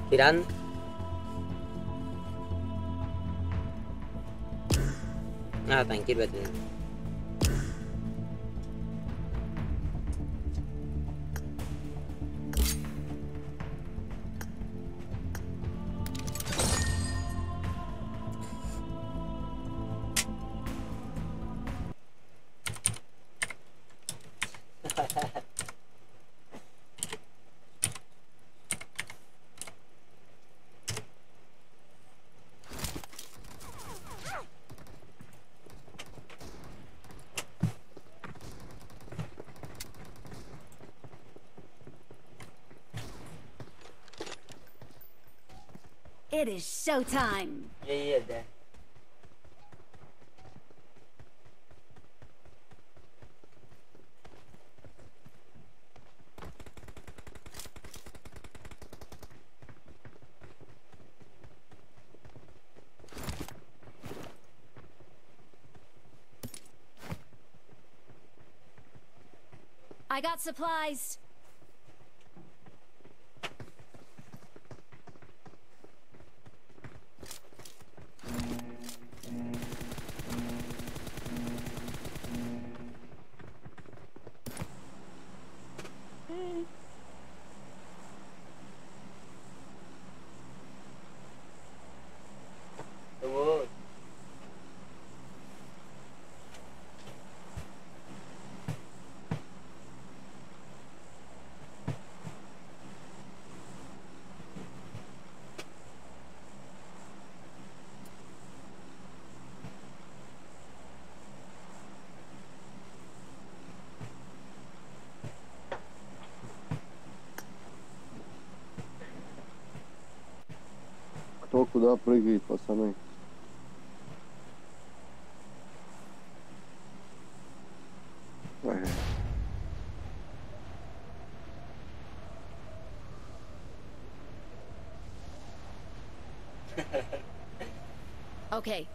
Киран. Ah, кирбэтин. It is showtime. Yeah, yeah, I got supplies. Вот. Кто куда прыгает, пацаны? Ага. Okay.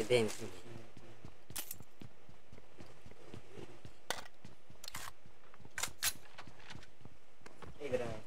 Бэм. Играем.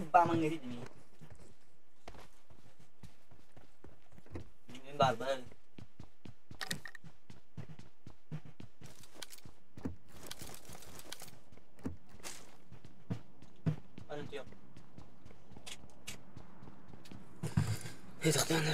Бамang ini. Мин баар Ano tiyo? Тохтоон.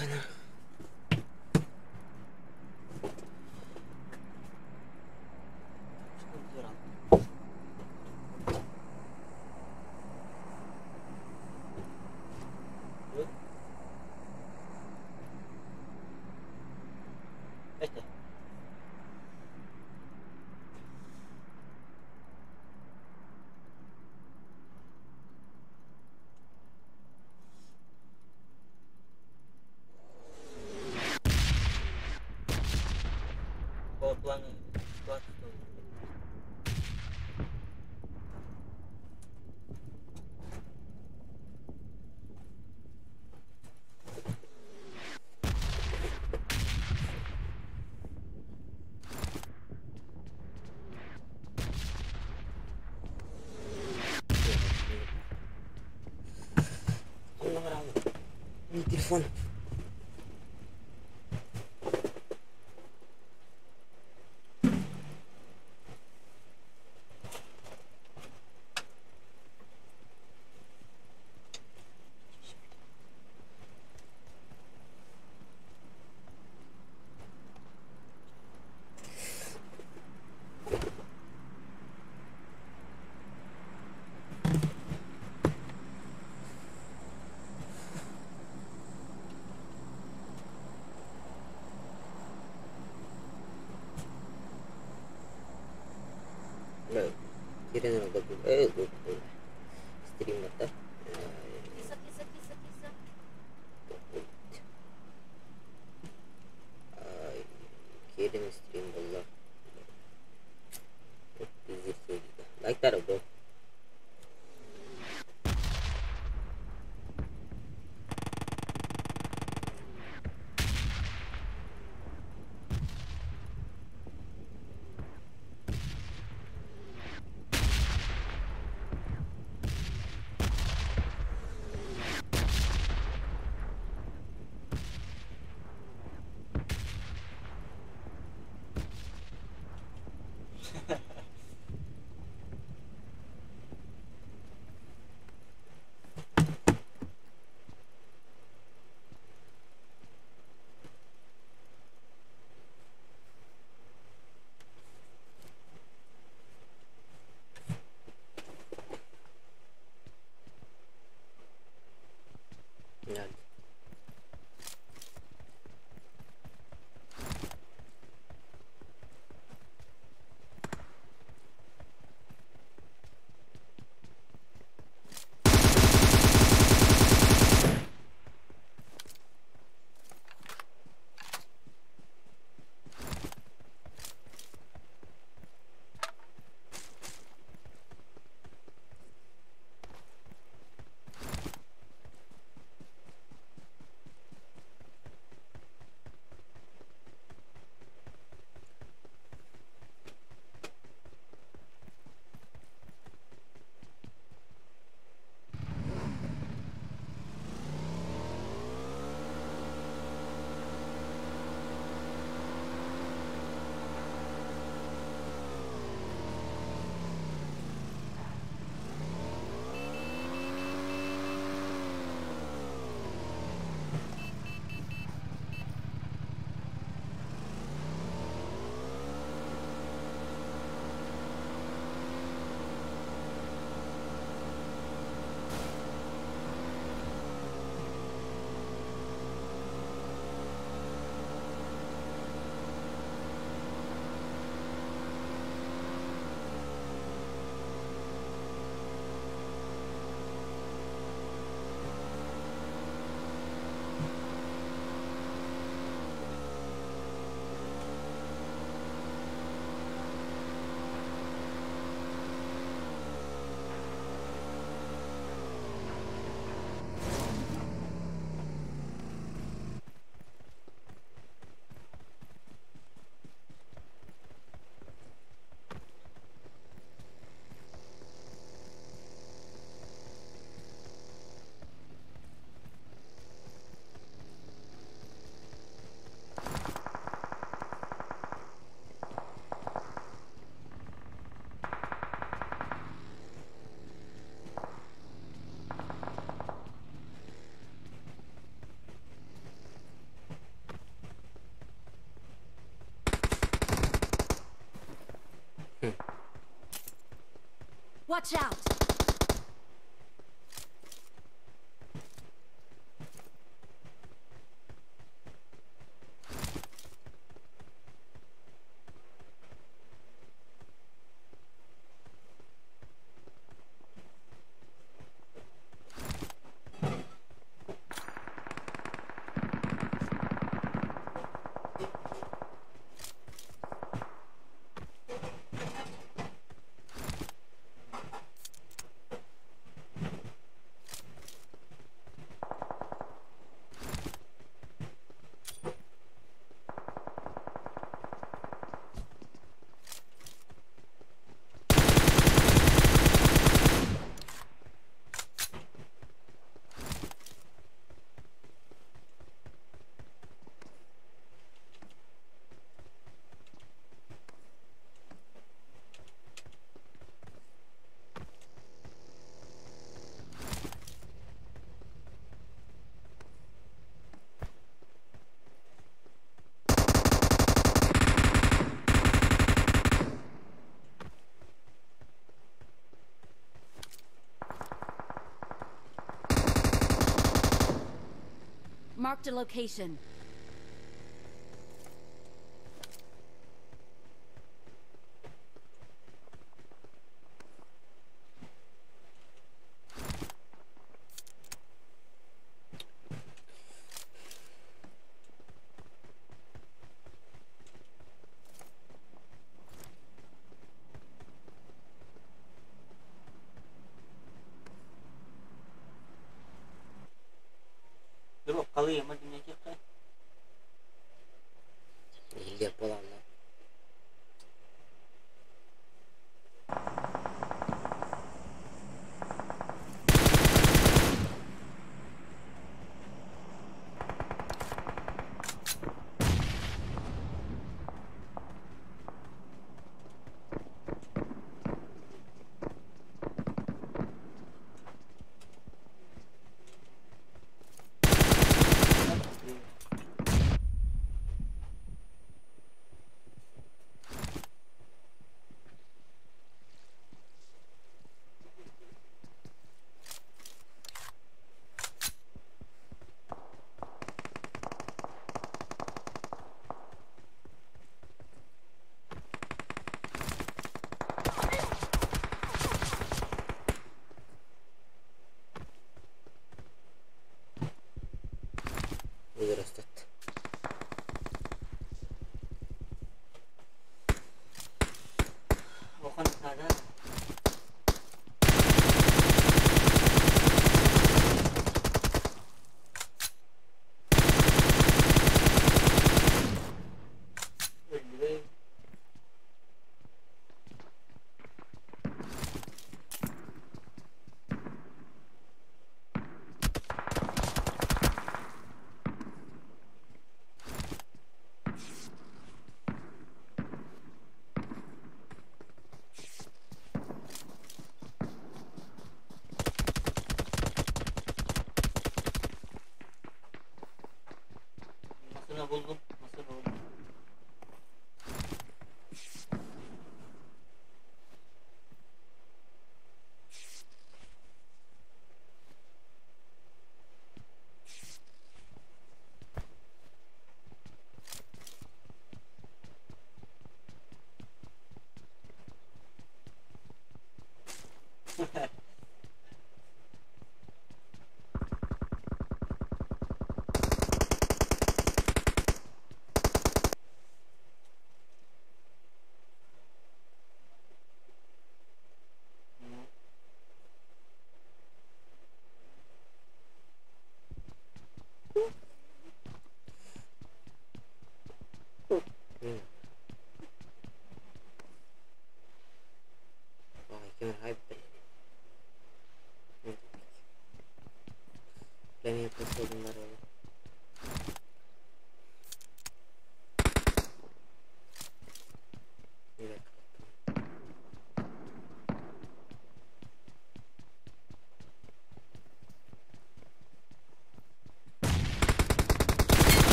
Este. По плану план. Телефон. Стрим это. Киса, киса, киса, киса. Кирин стрим была. Лайктар бро. Watch out! Marked a location. Дроп калыйма динетиэххэ. Иһиллиэх буолаллар. Вырастет. Охон надо. Өллүбэй. Masına buldum. Masına buldum. Мин. Ай, кемер хайп. Премия присылдым бар ол. Evet.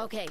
Okay.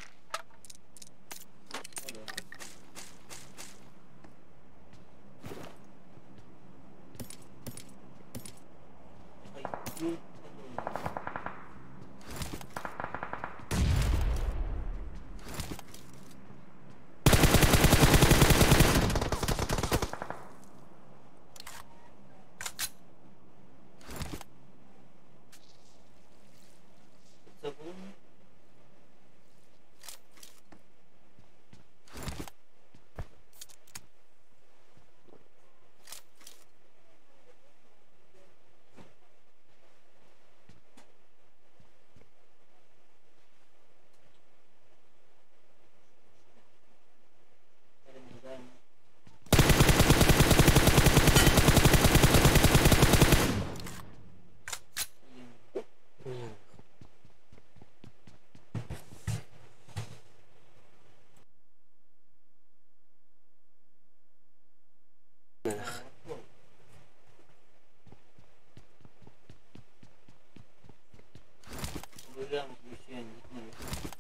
Ну да.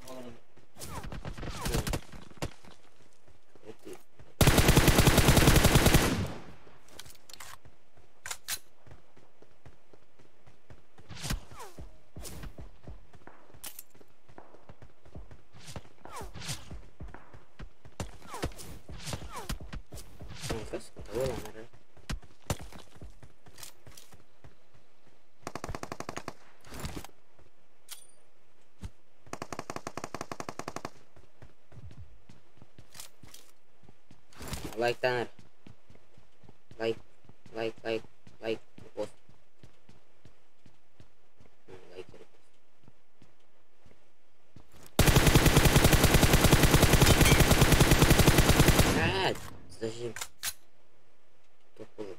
Ой, ну, Забыл. Лайк танар. Лайк, лайк, лайк, лайк, репост. Лайк, репост. А, зажим. Тополы.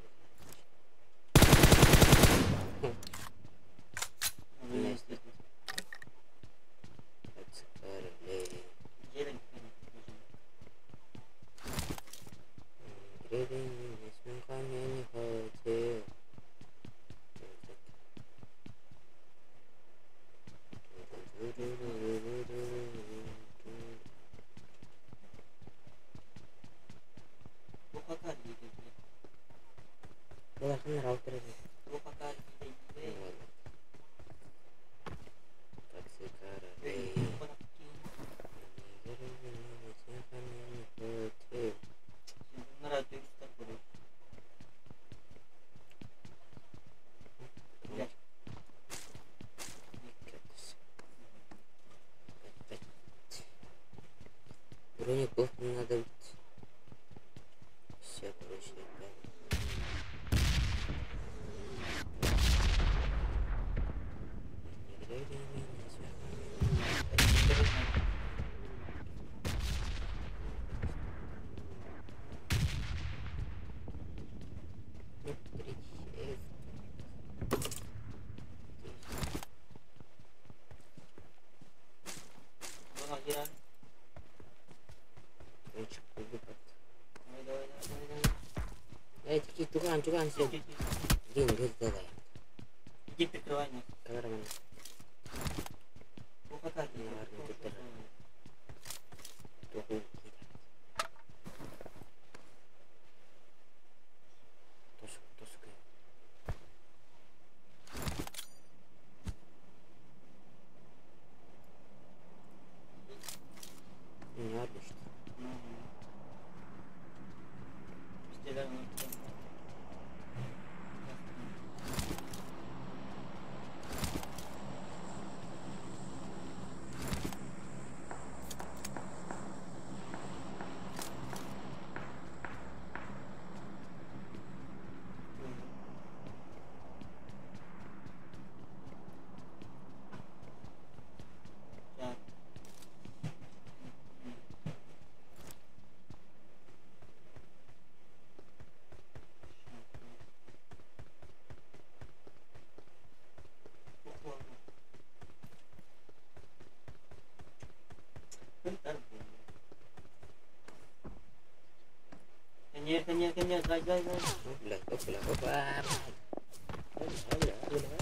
Броников надо быть. Все, короче, ребята. Чуган, все. Дин, где давай. Иди прикрывай нас. Камерамен. Нет, нет, нет, дай, дай, дай. Бля, бля, опа. Бля, бля, бля.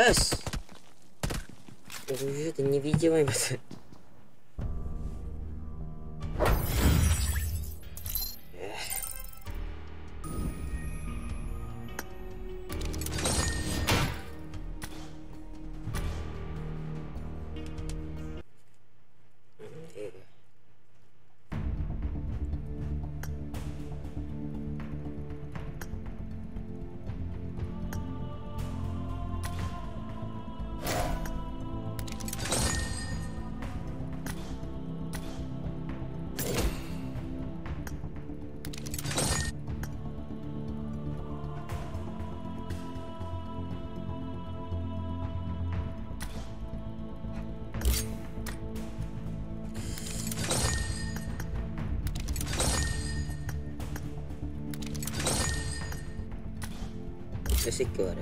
Эс! Это невидимый. Teşekkür.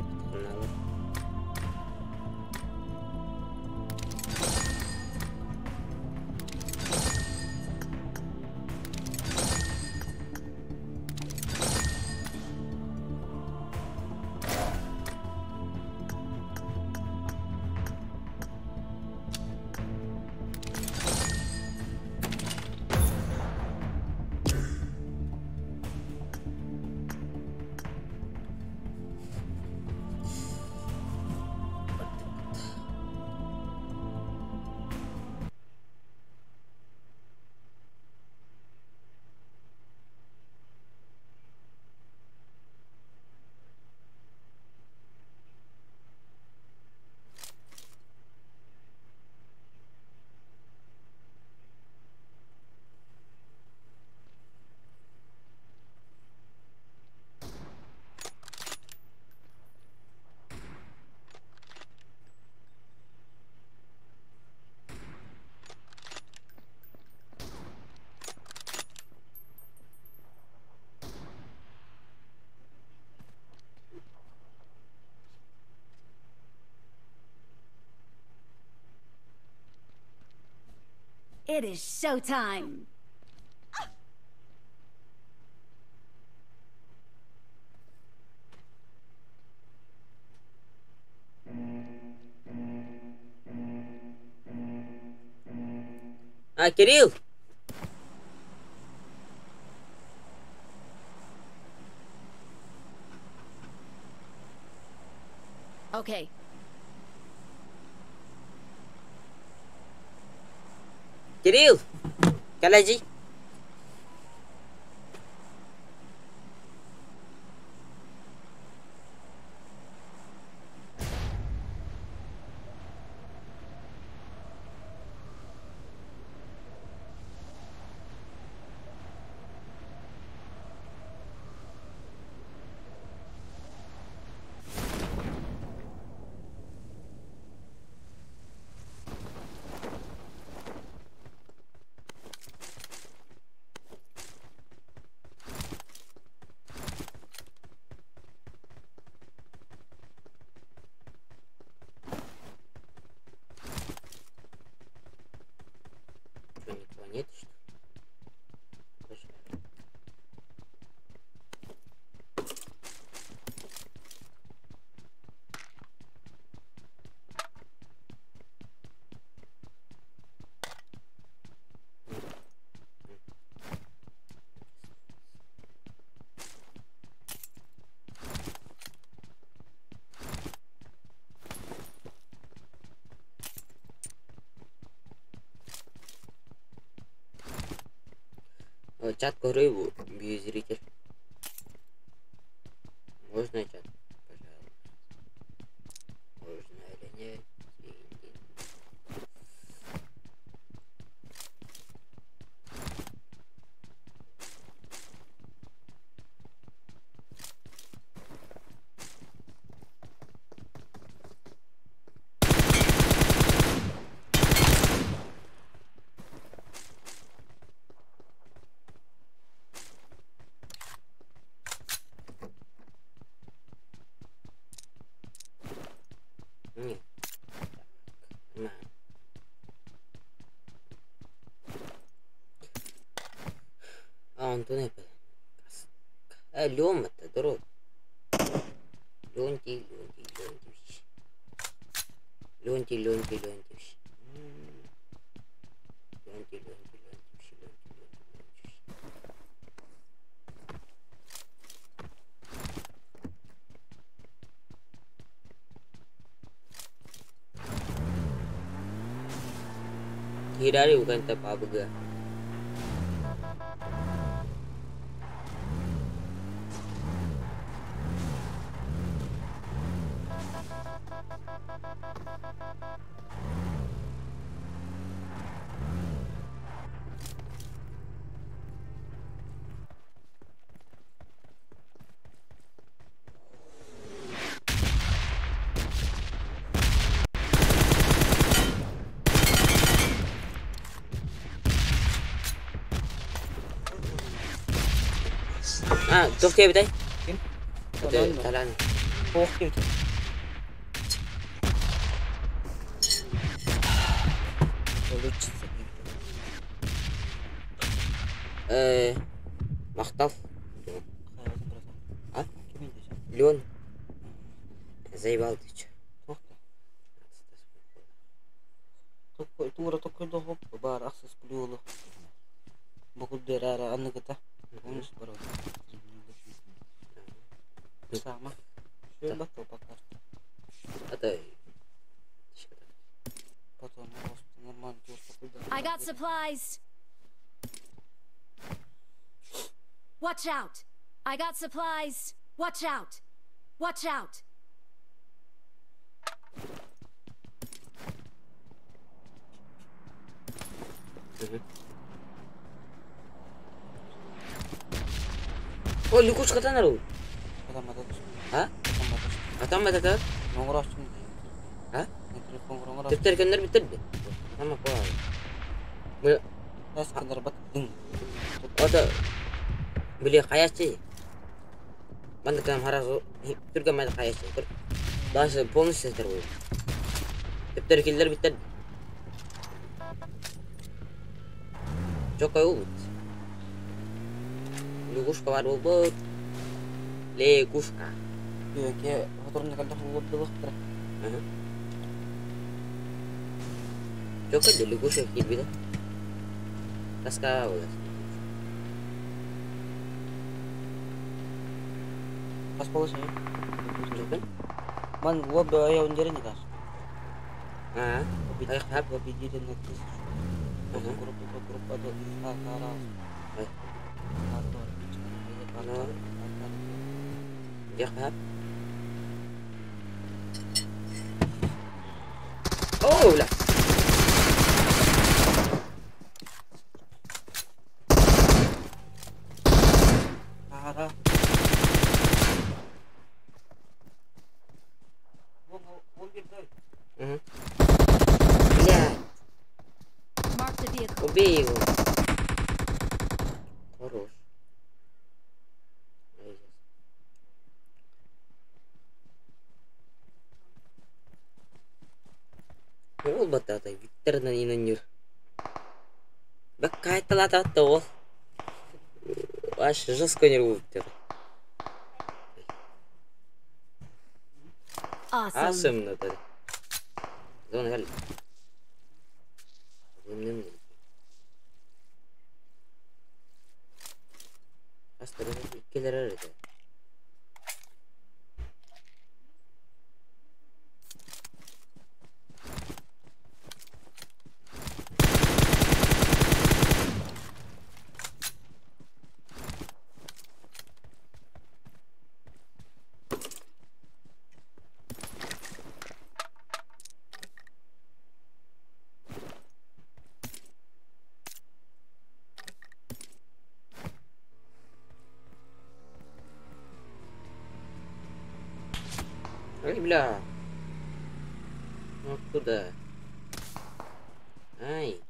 It is showtime. А, Кирилл! Okay. Кирилл! Калади! Что, никого нет, что ли? Пошли. Чат рыбу, зритель. Можно чат? Пожалуйста. Можно или нет? Нет. Так, на. А, он туда. Лёма-то, дорог. Лёнти, Лёнти, Лёнти. Леонтий, Леонтий, Леонтьевич. Леонтий, Леонтий, Леонтьевич, Леонтий, Леонтий, Леонтьевич. Киирээри уган пабыга. А, туох диэбитэй? Ким? Талан. Туох диэбитэ? Получится диэбитэ. Махтал. Хайабытын братан? А? Ким инде? Леон. Заебал ты чё? Туох да? Тура токкойдохоп баар ахсыс плюолух. Бу курдук аныгыта. Помнишь, барон? Сама. Что батал пока что. Это... Потом просто нормально тур I got supplies. Watch out! I got supplies. Watch out! Watch out! О, лягушка нару. А? Атам это? А? Тептер көннөр биттерди. Ама кой. Ото били хаячы. Манда кам харазу түргө майды хаячы. Даже полностью сетер бу. Тептер киллер биттерди. Жок ой Лягушка бар болбот. Лягушка. Жок эди лягушка кирбиде. Тоска болот. Жок. Ман лобби аяун дерени гаш. А, Ай, Победили на 1000. Ага. Группа группа до Ай. Ну. Яхап. О, бля. Ара. Угу. Бля, Marked a vehicle. убей его. Хорош. Ай, сейчас. Ол бататай, Виктордан инанюр. Бак кайталата ол. Аш жестко не рвут. Awesome. Awesome надо. Зона гал. Астра келер это. Ай, бля. Ну откуда? Ай.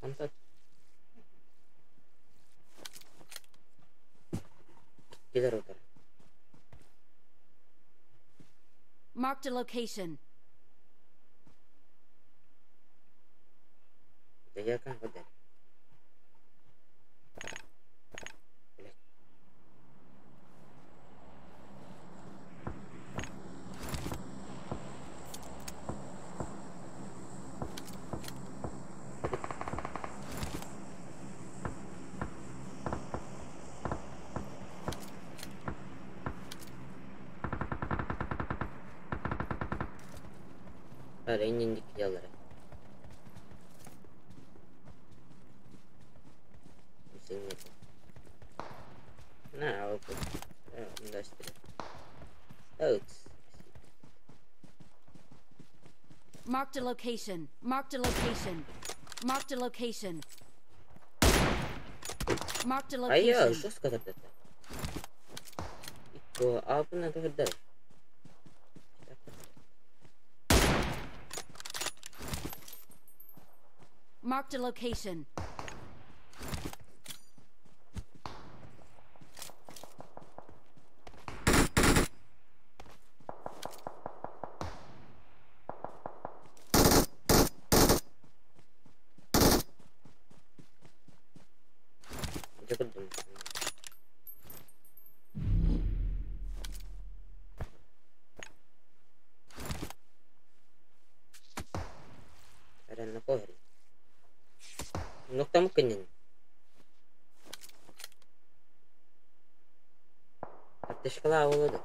Антон. Кидер отар. Marked a location. Дай. Этажеркаҕа көрдөр. Блядь. Бары иннин диэки дьаллара. На, un, dos, tres. Oats. Marked a location. Marked a location. Marked a location. Marked a Айа, location. жестко тогда. Икко, а надо дальше. Marked a location. Дьэ көрдүм. Эрэннэ коһер. Нуктамык кыннын. Аттышкала олоду.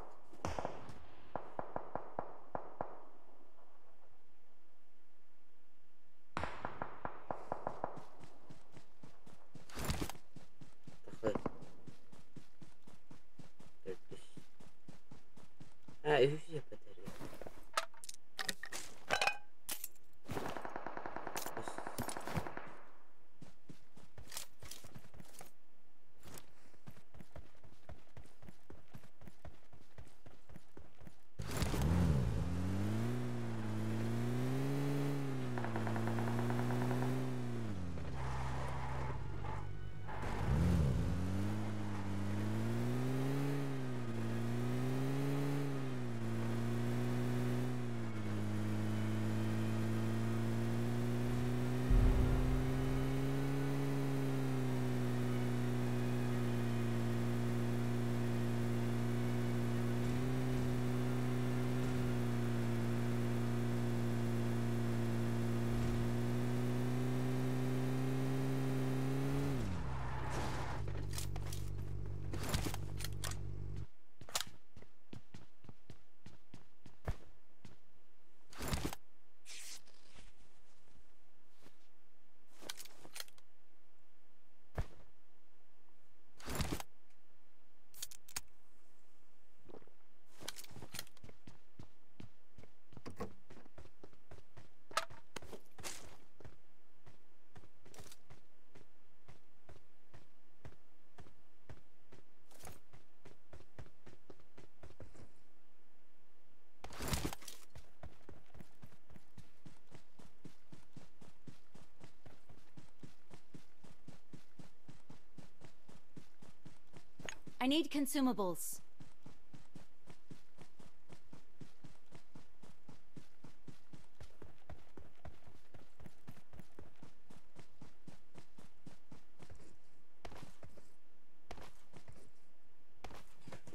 Тахы. Төрдүс. А, үһүс yapатар. I need consumables.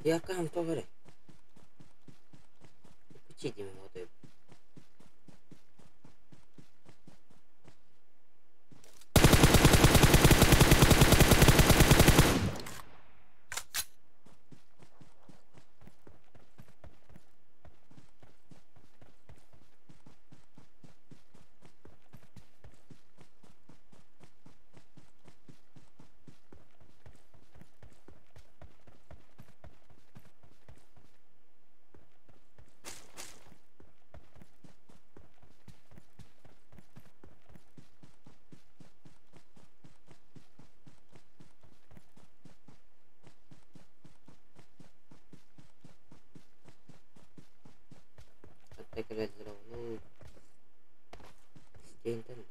Якам тоҕо Кучи диме вот. Ну, стентен.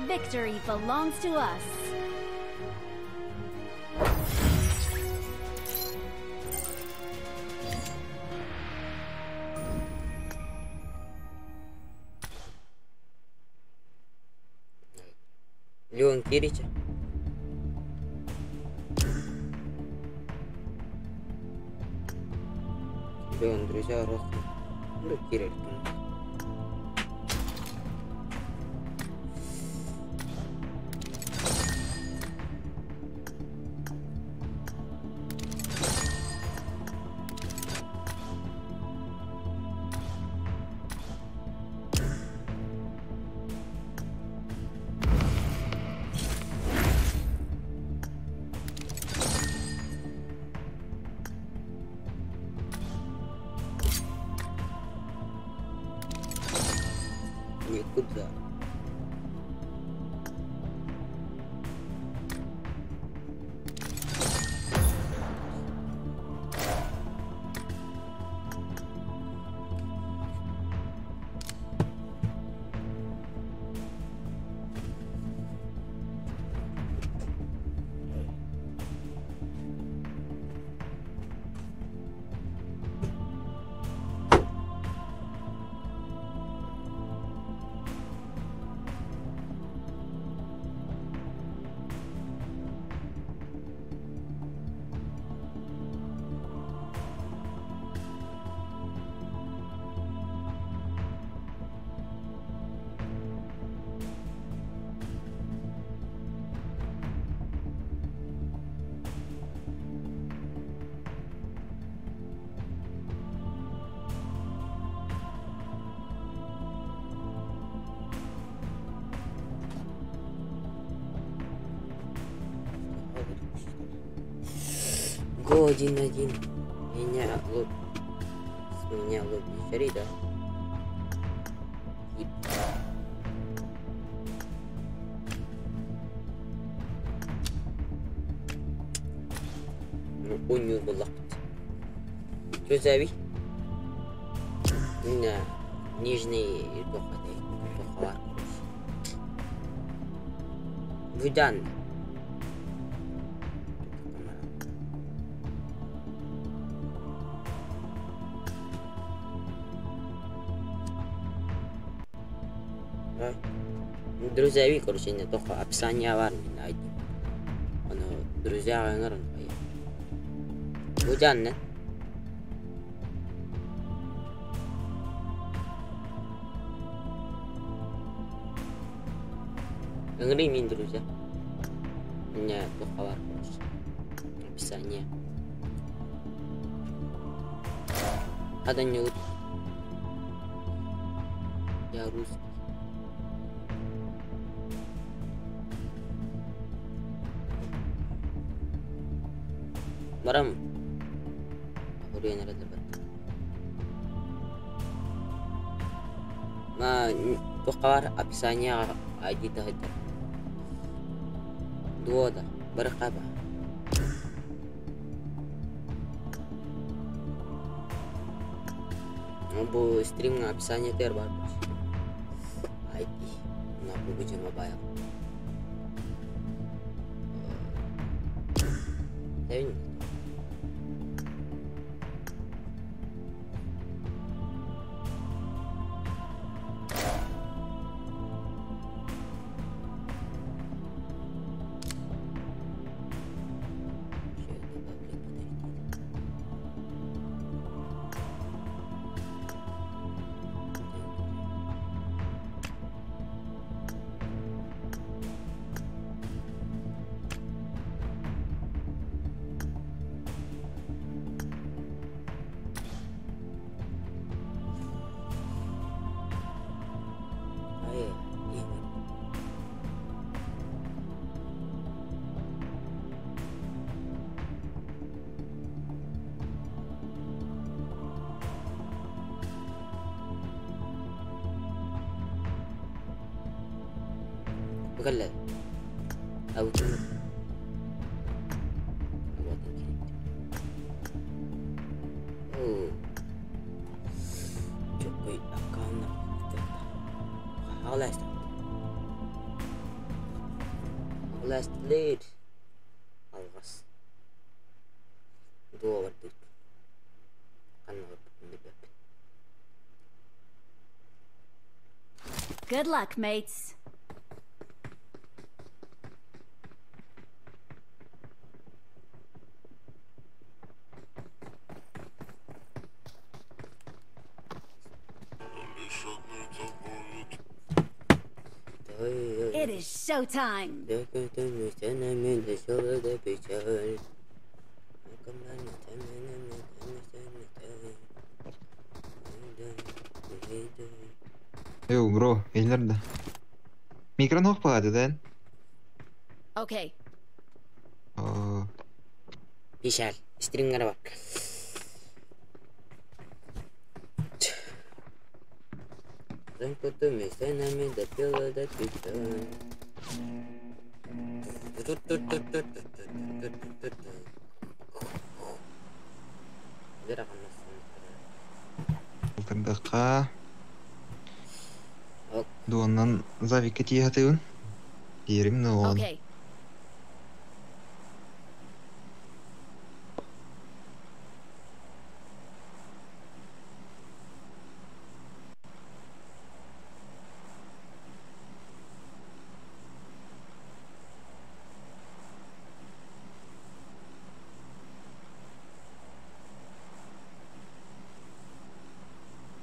Victory belongs to us. Леон Кирича. Леон, друзья, родственники. Ну, Кирилл. Никуда. Го 1-1. Меня луп. С меня луп. Да? Ну, уню было. Что за ви? На нижний тоховар. Будан. Друзья, ви, короче, не только описание бар мен айдым. Аны друзья ыңырын. Будан не? Ыңыры мин, друзья. Не, только бар, короче. Описание. Ада не. Я русский. Барам. Ма туқар описание ID тахыта. Дуода барқаба. Бу стрим описание тер бар. ID на PUBG Mobile. Тэвин. Bukanlah. Aku tengok. Oh. Аҕалаастар. Аҕалаастылар. Алҕас. Дуобардыыр. Ханна олорбуппун билбэппин. Good luck, mates. It is showtime. Йоу, бро, эллэр да. Микрон хоқ бағады да? Okay. О, Пишал. Стрингара бар. Замкнутыми стенами допила до печаль. Алтырдыққа. Ок. Дуоннан завикка тиихатыгын. Тиерим ноон. Okay.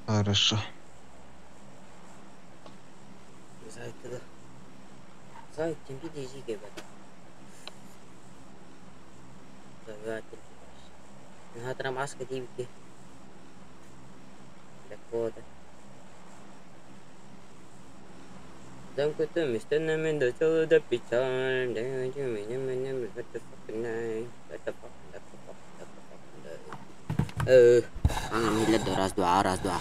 Хорошо. Раз, два.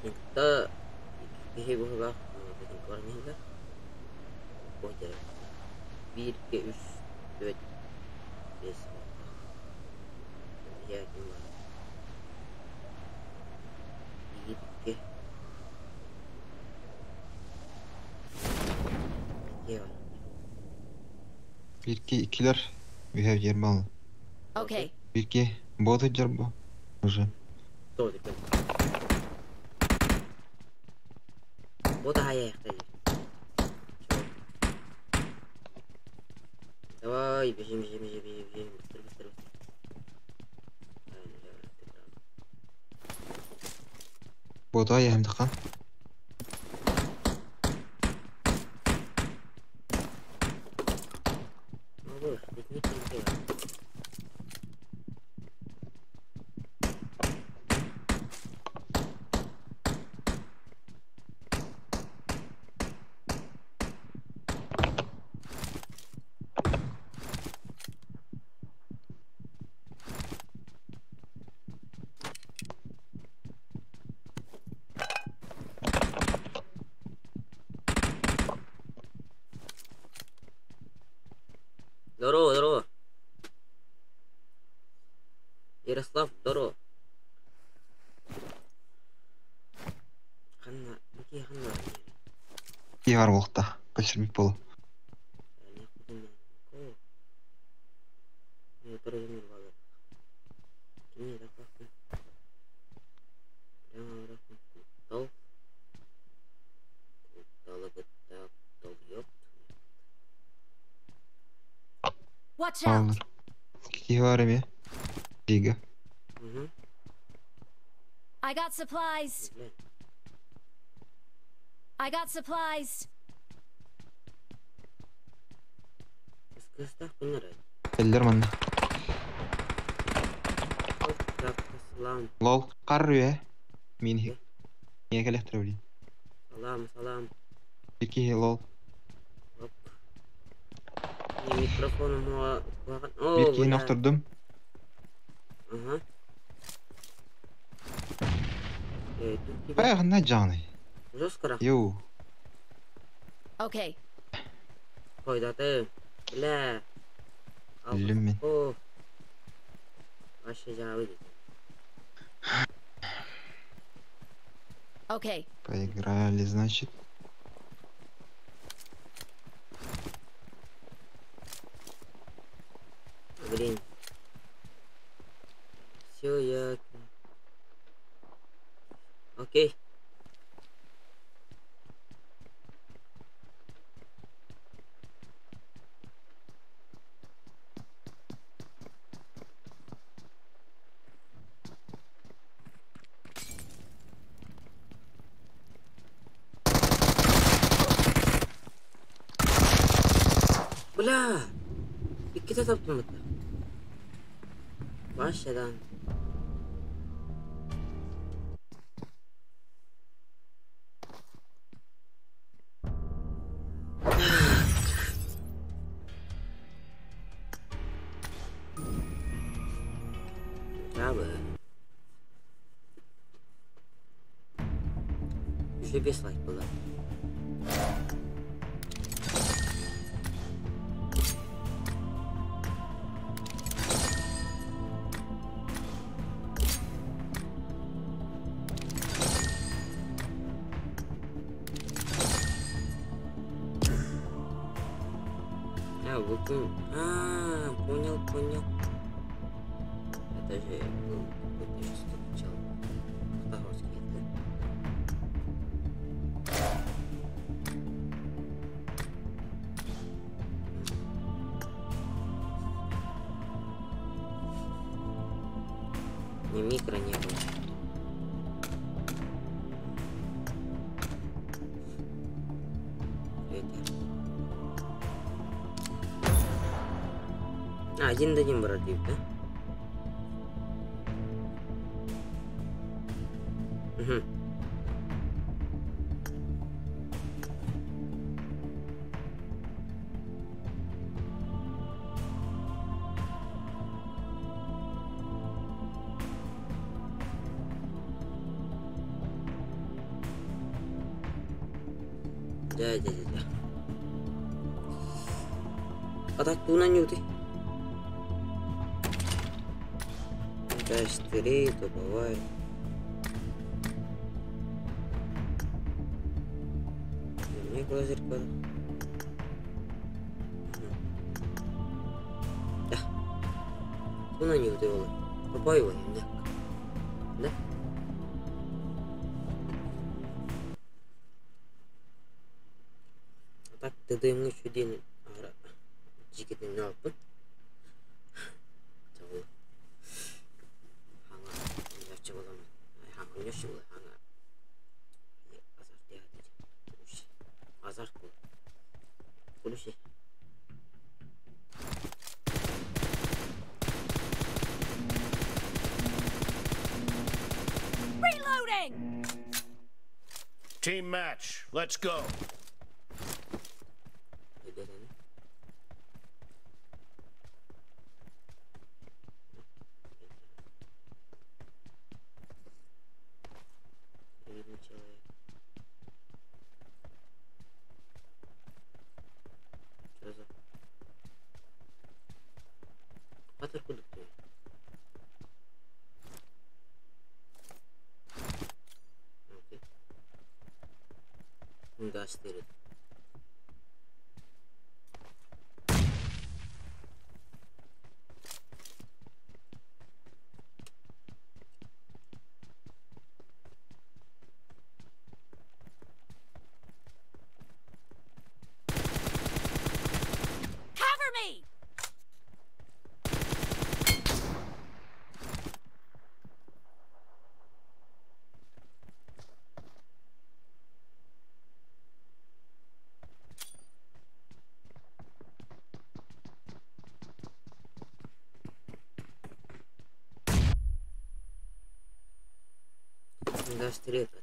Kita киһи быһыылаах баран иһиллэр. 1, 2, 3, 4, 5, 6, 1, 2, 2 var. 1, 2, 2-лер. We have ербал. Okay. 1, 2, боты жербо. Уже. Doğru. Bu daha iyi. Давай, бежим, бежим, бежим, бежим, бежим. Быстро, быстро, быстро. Бота яхымдықан. Здорово, здорово. Ярослав, здорово. Ханна, бути ханна. Ивар болықта. Көшірмек болу. Watch out. Алыр. Кихи бар эме. Дига. Угу. I got supplies. I got supplies. Эллер манна. Лол, қар үе. Мен не келектір білейін. Салам, салам. Бирки лол. Оп. Микрофоным. Бирки ноқтырдым. Ага. Баяғында жаны. Жестко. Йоу. Okay. Қойдаты. Бля. Білім мен. О. Вообще дьаабы дии. Okay. Поиграли, значит. Блин. Все, я... Окей. Бля! Иккитэ таптым это. Вообще. Да бы. Еще без лайк было. А, вот он. А, понял, понял. Это же был какой-то жестокий чел. Второй, да? Ни микро не было. Ветер. А, один дадим брат, да? Угу. Да. А так ту на нюты. Да, 4, то бывает. Мне глазик. Да. Ту на нюты было. Побаиваем, да. Да? А так ты дымный чудин. Жигитин алыппын. Азарт был. Включи. Reloading! Team match. Let's go. Видно человек. Что за? Патер куда ты? Окей. Да, 4. Cover me! Да, 4 это.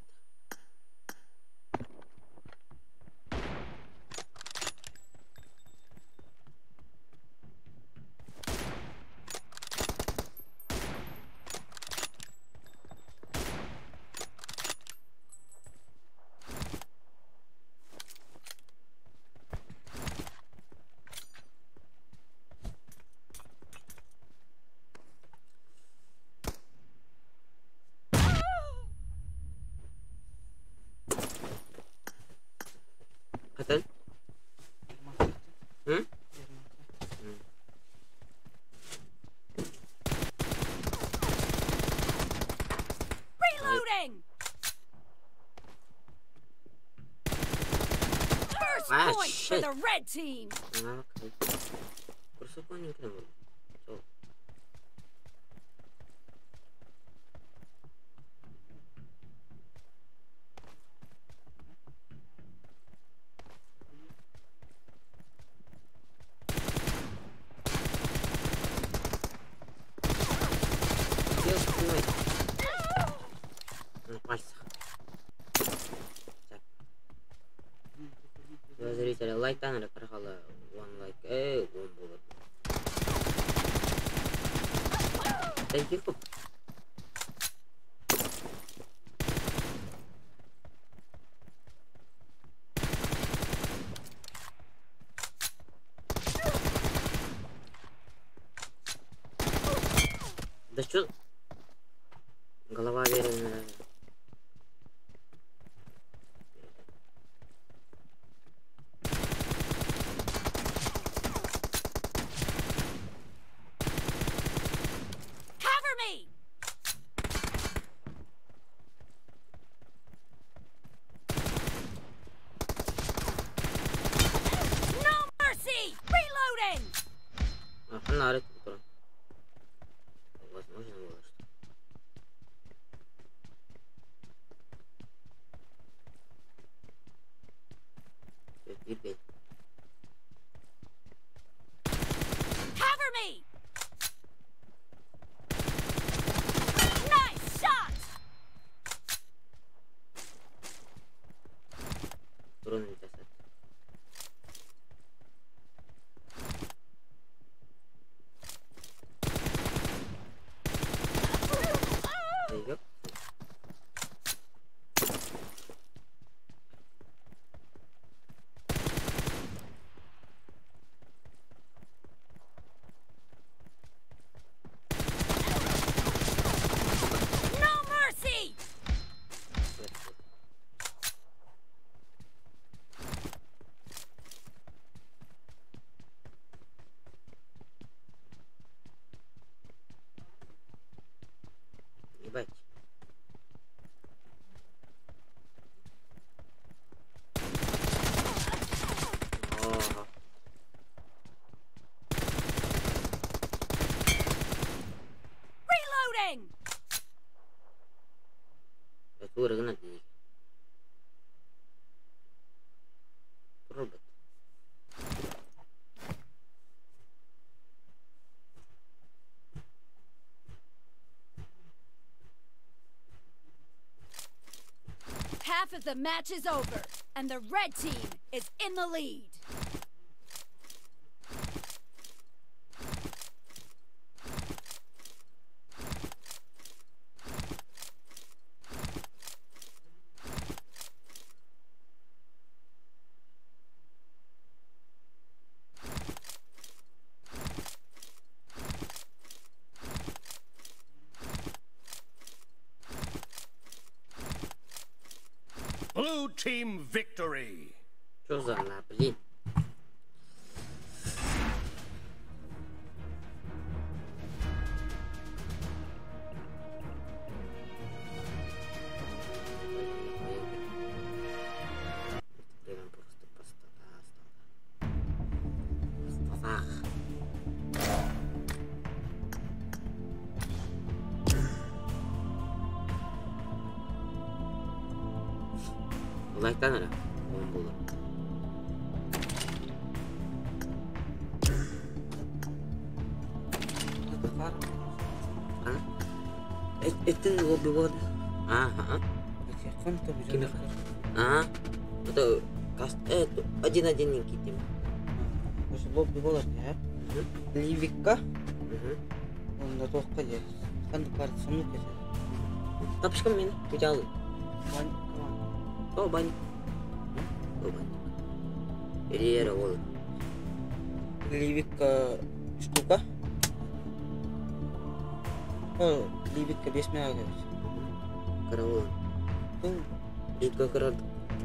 М? Reloading! First Ah, point for shit. the red team! Сел спиной. На пальцах. Так. Два зрителя лайктан или one лайк. Эй, он будет. Да ёп. Да что? Голова верена. Cover me! No mercy! Reloading! А, фонарик утром. Возможно было что. Бегай. Cover me! Nice shot! Тронули тасать. Да ёп. No mercy! Ебать. Ага. Reloading! Это уровень надо. Робот. Half of the match is over, and the red team is in the lead. Blue team victory. Что за она, блин? Прям просто простота стала. Простота. Лайктан эрэ, он буолар. А? Это лобби вот. Ага. Ким А? Это каст один-один Никитин. Лобби болар дии. Ливикка онда тоққа дии. Ханнык баар соннук этэ. Тапочкам мин күтәл. О, бани. О, бани. Или ол. Ливикка штука. О, Ливикка 5 мега кэбис. Караул. Лика кырар.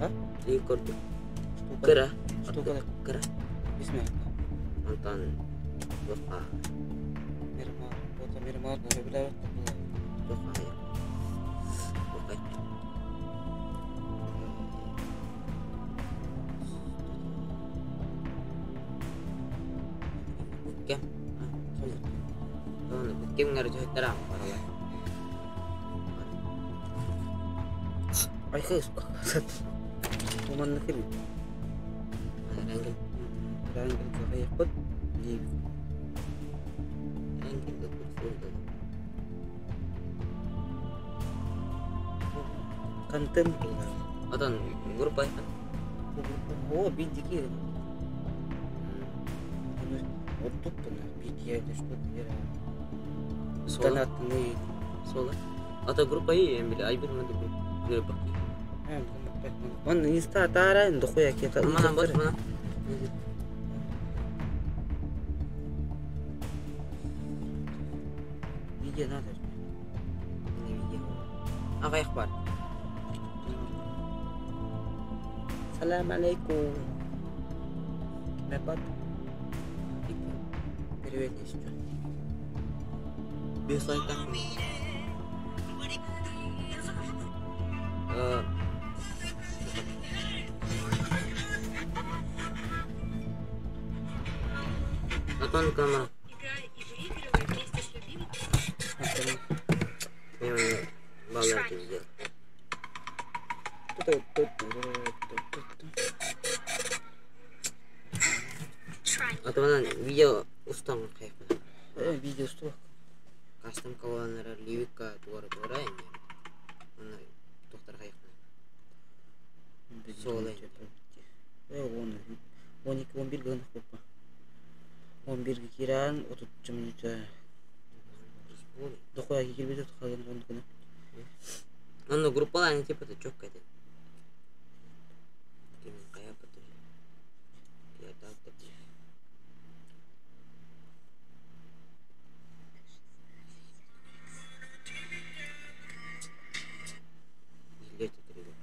А? Лика Штука. Кыра. Штука. Кыра. 5 мега. Онтон туохха Мирмар, вот Мирмар, билэбит туохха Туохха Кэм. Кимҥэр дьөһүттэр ааммаралар. Ай кыыс Маннык эбит. Эрэнгил. Эрэнгил кыайыахпыт диибит. Эрэнгил ылбыт Контент буолар. Отон группа О, бидики. Оттук гына бидиэде что Соло. Донатный. Соло. Ата группа и эм били айбир мады группа. Он инста таара дохуя кета. Мана бот мана. Видео надо. Не видео. Ага бар. Салам алейкум. Мепат. Привет еще. Без лайка. Отон камера. Играй и выигрывай вместе с любимым. Не, балларки сделал. А то она видео устам кайф. Видео что? Кастом колоннера ливика туара туара эми. Аны тохтар кайф. Соло. Он 12 11 гына копа. 11 киран 30 минут. Дохуя кирбит хаген он гына. Аны группалар типа это чётко это. Ким кая патыр. Я так так. Лето требует.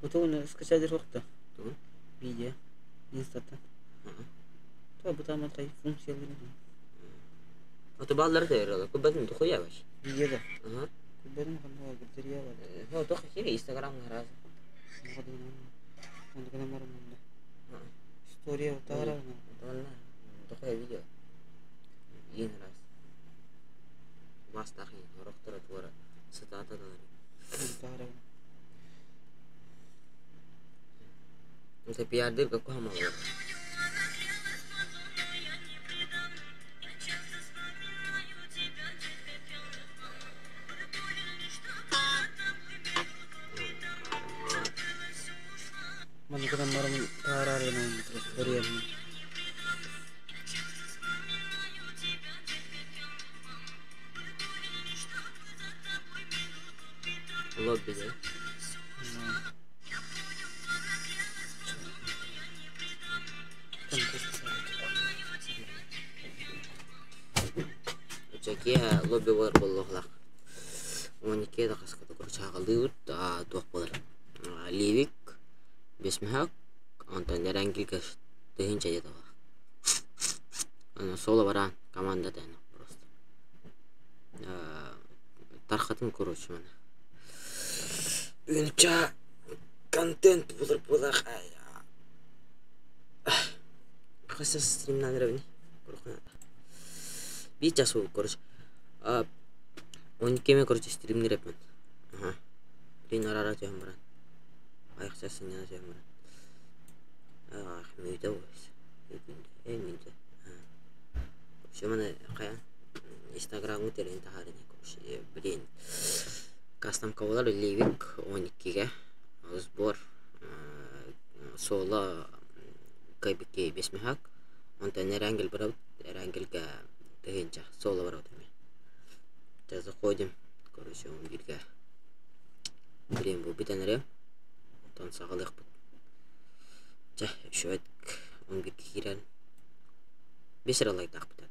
Бутуны скачать рохта. Тугун? Видео. Инстата. То бутаман кай функция бир. Ото баллар да эрала. Кубатын тухуя баш. Видео да. Ага. Кубатын кандай гырдырия бар. Хо тох хири Инстаграм гараз. История тара. Онна тухуя видео. Ин раз. Бастахи рохтора туара. Сатата да. Тара. Инте пиар дир каку хама. Маныкынан барым таарар гынан история. Лобби да. Чакия лобби бар боллохлах. 12 да каската курчагалыут туох болар. Ливик бесмехак онтон нерангилга тыһынча деді бар. Аны соло баран команда дайны просто. Тархатын короче мана. Бүгүнча контент булыр булар. Кайсы стримнан ребни. Бир час болуп короче. 12 короче стримнер эпмин. Ага. Блин, арара тем баран. Аяқша сыняна тем баран. Ах, мүйде ойс. Э, мүйде. Короче, мына кая Инстаграм өтерин тахарин короче. Блин. Кастом кабалар Ливик 12-ге сбор соло кайбики бесмехак. Онтон Эрангел барабыт, Эрангелге тыгынча соло барабыт эми. Сейчас заходим, короче, он бирге. Блин, бу бүтән эрем. Онтон сагалык бут. Ча, еще он бирге кирен. Бесер лайк тақ бит.